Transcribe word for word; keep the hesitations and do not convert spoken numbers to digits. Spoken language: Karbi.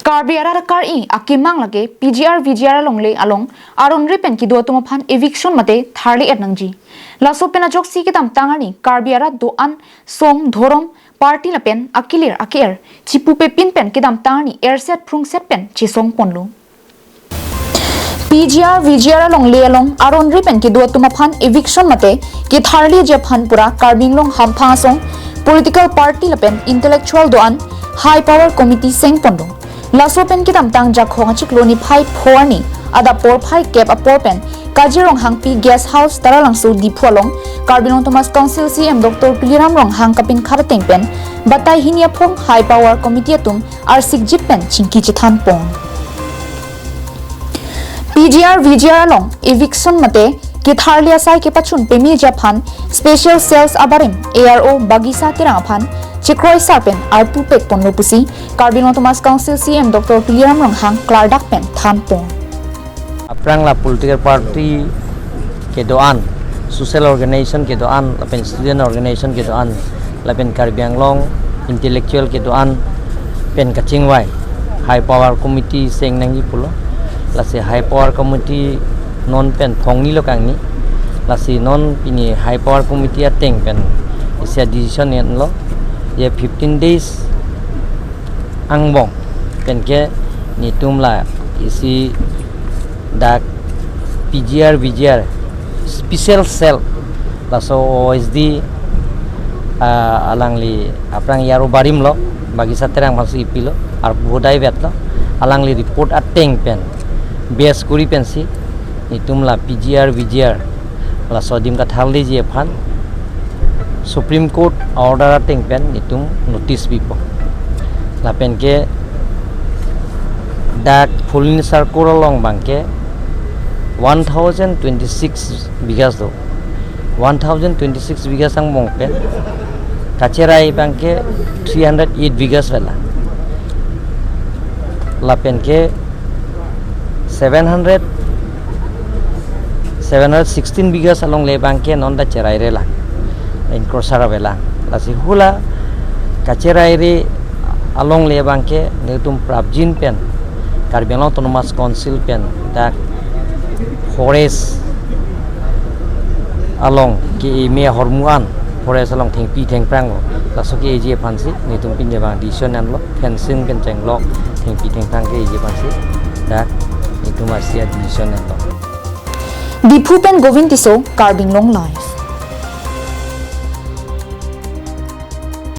Karbi arat akar-i akemang lake P G R V G R alongle along aron ri pen kedo atum aphan eviction mate tharli et nangji. Laso pen ajoksi kedamtang arni Karbi arat do-an song, dhorom, party lapen akilir aker chipupe pin pen kedamtang arni erset phrungset pen chesong ponlo. P G R V G R alongle along aron ri pen kedo atum aphan eviction mate ketharliji aphan pura Karbi Anglong hamphang asong, political party lapen intellectual do-an High Power Committee seng ponlo. Laso pen kedamtang Jakhong achiklo niphai pho arni adap porphai kep apor pen Kaji Ronghangpi Guest House, Taralangso, Diphu along Karbi Anglong Autonomous Council C E M Doctor Tuliram Ronghang kapinkhat ateng pen batai hini aphong High Power Committee atum arsikjit pen chingki chethan pon. P G R V G R along eviction mate ketharli asai kepachun pemeji aphan Special Cells abarim A R O Bagisa Terang aphan chekroisar pen arpu pek ponlo pusi Karbi Anglong Autonomous Council C E M Doctor Tuliram Ronghang klardak pen than pon. Aphrang la political party kedo-an, social organization kedo-an, lapen student organization kedo-an, lapen Karbi Anglong intellectual kedo-an pen kachingvai High Power Committee seng nangji pulo. Lasi High Power Committee non pen phongni lo kangni. Lasi non pini High Power Committee ateng pen isi a-decision enlo. Ye fifteen days angbong penke netum la isi dak P G R V G R Special Cell, laso O S D, ah, alangli aphrang A R O barim lo, Bagisa Terang aphansi ipilo, arpu hodai vetlo, alangli report ateng pen base kuri pensi netum la P G R V G R laso adim katharliji aphan Supreme Court order ateng pen netum notice bipo. Lapen ke dak Phuloni Circle along abangke one thousand twenty-six bighas do. One thousand twenty-six bighas angbong pen kacherai abangke three hundred eight bighas vela. Lapen ke seven hundred, seven hundred sixteen bighas alongle abangke non ta cheraire lang, encroacher avelang. Lasi hula kacheraire alongle abangke netum prapjin pen Karbi Anglong Autonomous Council pen dak forest along ke-eme ahormu an forest along thengpi thengphrang lo. Laso ke-eji aphansi netum pini abang decision enlo, fencing pen chenglok thengpi thengphrang ke-eji aphansi dak netum isi a-decision enlo. Diphu pen Govind Tisso, Karbi Anglong Live.